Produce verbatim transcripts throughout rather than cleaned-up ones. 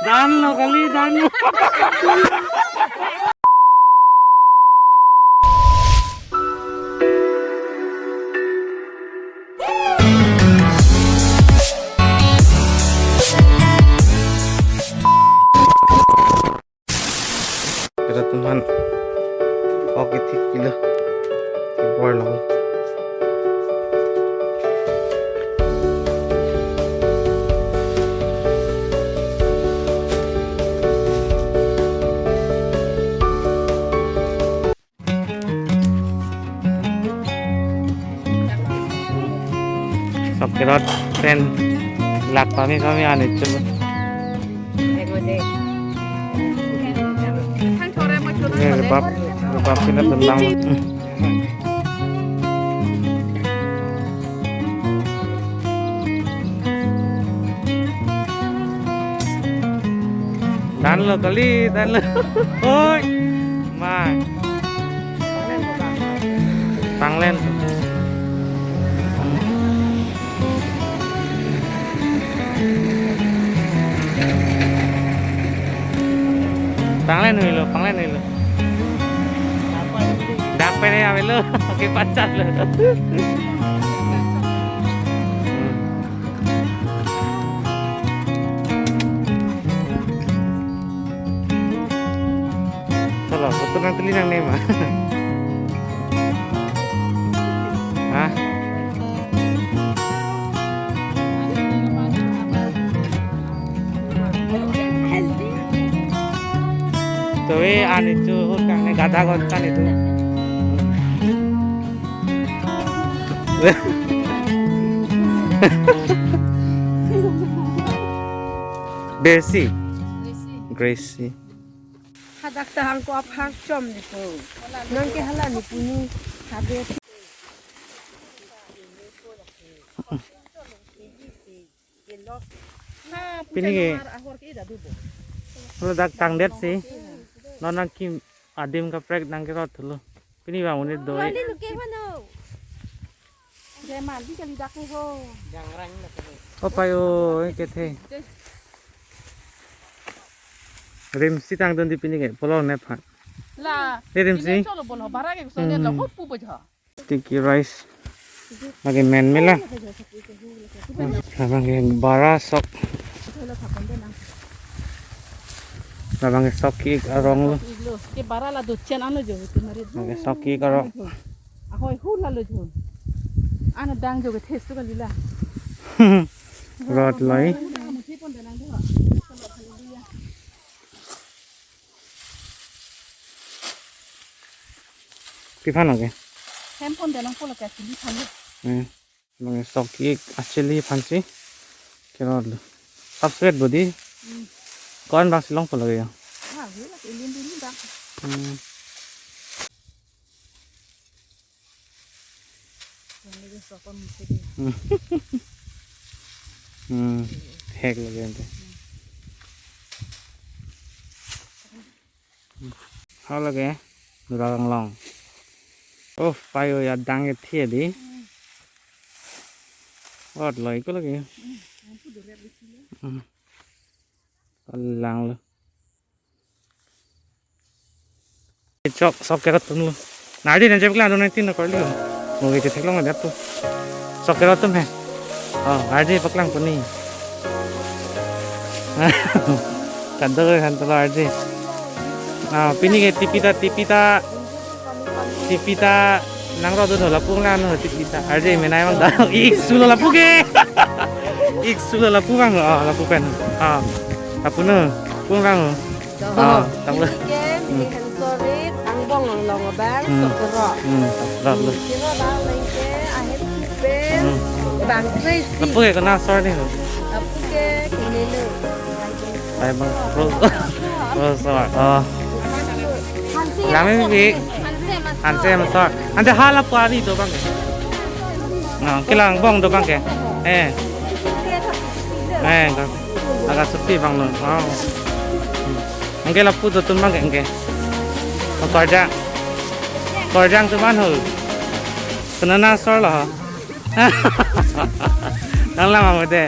Dan lo kali, dan lo. Kita teman. Oke, thik kilo. Kibor long. Sok kerot pen lak pame pame ane chum. Rebab, rebab sila tendang. Dan lo kali, dan lo. Oi. Mai. Panglen. Panglen hoi lo, panglen hoi lo. Dapat ya, lo. Oke, pacar lo. Chalo, photo nangtuli nangne ma. Ha? Tuve ani chu hut kang ne gada gontan itu. Gracie. Gracie. Hadak ta hangko aphak chom ni po. Nang ke hala ni puni. Habe. Pini ke. Ladak tangdet si. Non nangkim adim kaprek nang kerot lo. Pini bang unit doi. Mandi luke mano. Jai mandi kali dak ho. Jangrang na kali. O payo, kethe. Rimsi tangdun di pini ke, polo ne phan. La. Eh, Rimsi. Ini cholo bolo, bara ke so ne lo, Hmm. Hot pu baja. Sticky rice. Lagi men mela. Labang ke bara sok. Labang ke sok ki arong lo. Ke bara la do chen ano jo, ke mari. Lagi sok ki arong. Ahoi hu la lo jo. Ano dang jo ke thes tu kali la. Rot loi. Pi phan lo ke? Hem pon denang po lo ke, chili phan lo. Hmm. Mang sok ki achili phan si. Kerot lo. Subscribe bodi. Hmm. Kon bang si long po lo ke ya. Ha, hu la ke ilin dun bang. Hmm. Yang lagi sok pon mesti ke. Hmm. Hmm. Hek lagi ante. Hal lage, nurang long. Oh, payo ya dang ke thia di. Ot loi ko lage. Hmm. Lang lo. Chok, sok kerot tum lo. Nadi na jeb klan nang tin ko lo. Mo ke theklong na tu. Sok kerot tum he. Oh, ardi paklang puni. Kado kan tu ardi. Ah, pini ke tipita, tipita. Tipita nang ro do la pung lang no tipita. Ardi menai mang da. Ik sulo lapu ke. Ik sulo lapu bang. Ah, lapu pen. Ah. Lapu no. Pung lang. Ah, tang lo. Ke, mini Hmm. Hansorit, angbong long long abang, Hmm. Sok kerot. Hmm, sok kerot lo. Kino bang lengke, ahem pen, Hmm. Bang Gracie. Lapu ke kena sor ni lo. Lapu ke, kini lo. Pai bang, roll. Roll sor. Oh. Hanse Lami yang bi. Hanse mas. Hanse masor. Ante hala puari do bang ke. Nah, kelang bong do bang ke. Eh. Eh, enggak. Agak sepi bang lo. Oh. Anke lapu do tun bang ke, anke. Oh, korjang. Korjang tu man ho. Kenana sor lo. Nang lang amo de.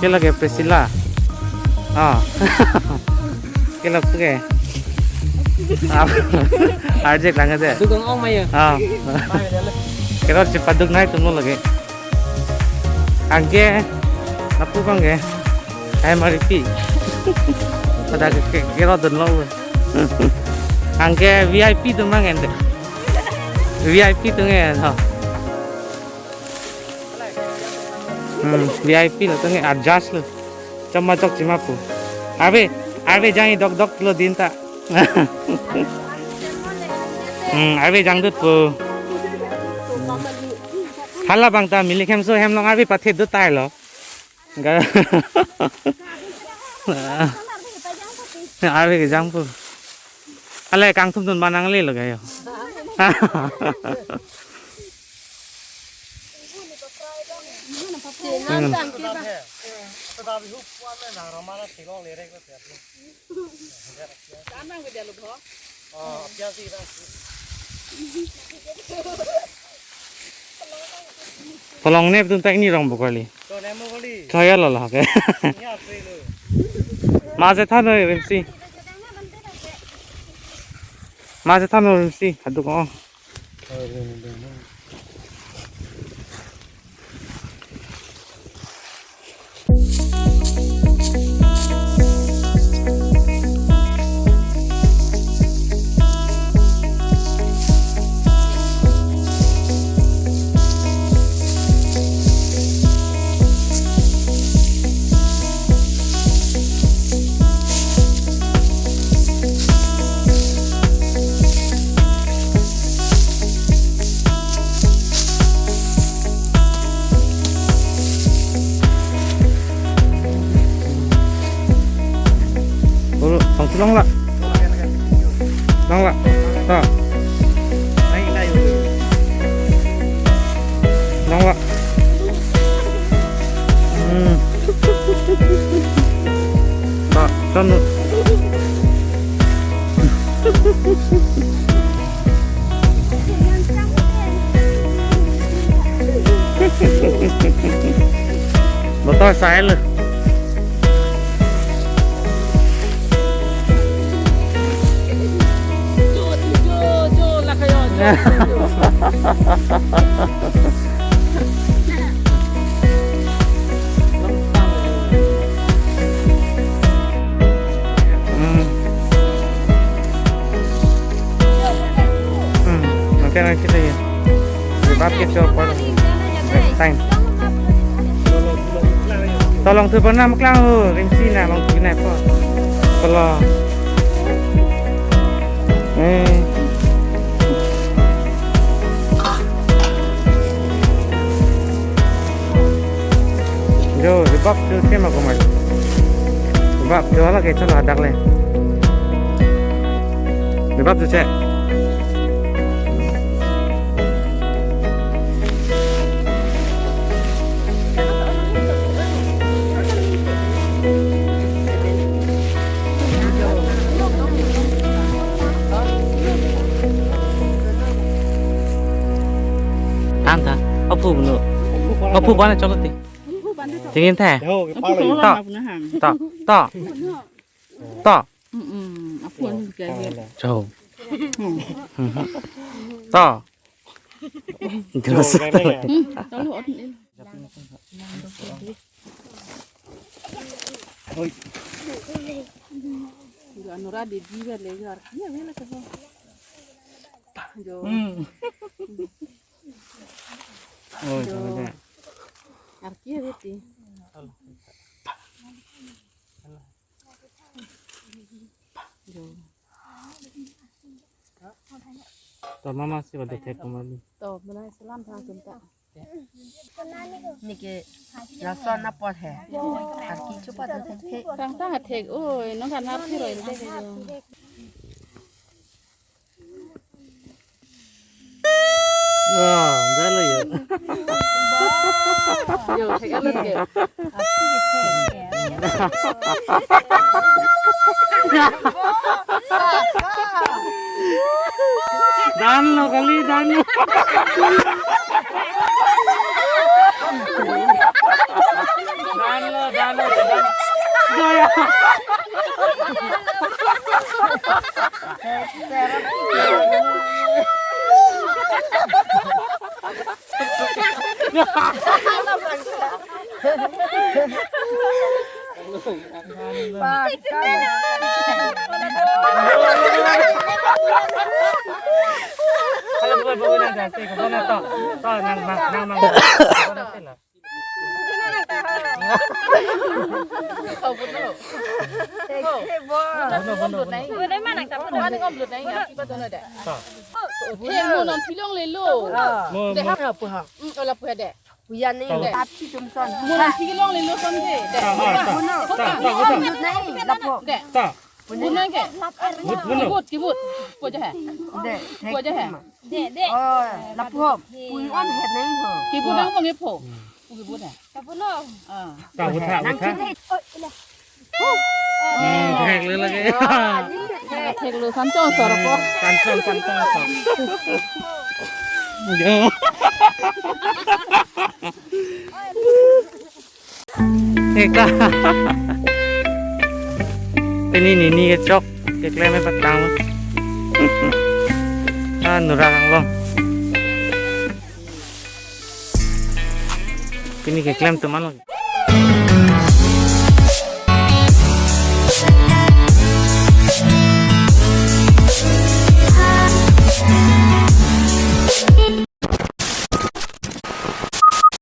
Ke lake Priscilla. Ah. Ke lake. Ah. Arjek lang aja. Dukung ong maya. Ah. Kerot si paduk nai tum lo lake. Anke lapu bang ke. Ai maripi. Pada ke, ke, kerot dunlo. Anke V I P tum bang ente. V I P tum nge, ha. Hmm, V I P lo tum nge, adjust lo. Chama chok chima pu. Ave, ave jang i dok dok lo din ta. Hmm, ave jang dut pu. Hala bang ta milik hem so hem long ave pathe dut tai lo. Ga. Ave ke jang pu. Ale kangthum dun manang le lo ga yo. Hmm. Tolong ne betul tak ni rong bokoli. Saya lo lah ke. Maje than noi Rimsi. Maje than noi Rimsi. Aduh kok. Olo, langsung long la. Long la. Ta. Long la. Hmm. Ta, tan. Motor saya lo. Hmm. Hmm. Nanti, nanti kita ya. Sebab kita apa? Time. Tolong tu pernah meklang ho, Rimsi na long tu nai po. Tolong. Eh. Jo, rebab tu tema kumai. Rebab tu hala ke chalo hadak le. Rebab tu che. Than than. Aphu bunu. Aphu bana cholo ti. Tingin the. To. To. To. Cho. To. Jelas. Anura de di vele jo arki avele ke. Jo. Hmm. Oh, jo. Arki aveti. Jo. To mama si bade thek kumali. To mana salam thang tum ta. Neke lason apot he. Arki chupat thek thek. Tang tang thek. Oi, nong kan arki roi de jo. Wah, dah lo ya. Yo, thek alat ke. Dan lo kali, dan lo. Dan lo, dan Kalau bukan bukan ada, sih, bukan ada. Toh, toh, nang, nang, nang, nang. Bukan ada, sih, lah. Bono, bono, bono. Toh. He, mo non pilong lelo. Mo, deh, mo. Hap. Hmm, ola puya deh. Puya ni. Tahu. Deh. Tapi tum son. Mo non pilong lelo son deh. Deh. Tahu, tahu, tahu. Bono. Tahu, tahu, tahu. Lut nai, lapu. Deh. Tahu. Bono. Bono ke? Bono. Kibut, kibut. Puja he. Deh, puja he. Deh, deh. Oh, lapu hom. Pui on het nai ho. Kibut nang pang ipo. Kibut he. Tapu no. Ah. Tahu, tahu, tahu. Nang cing. Hmm, thek le lagi. Thek le, kanchong sor ko. Kanchong, kanchong sor. Yo. Thek ta. Pini nini kechok keklem patang. Ah, nura kanglo. Pini keklem teman lo.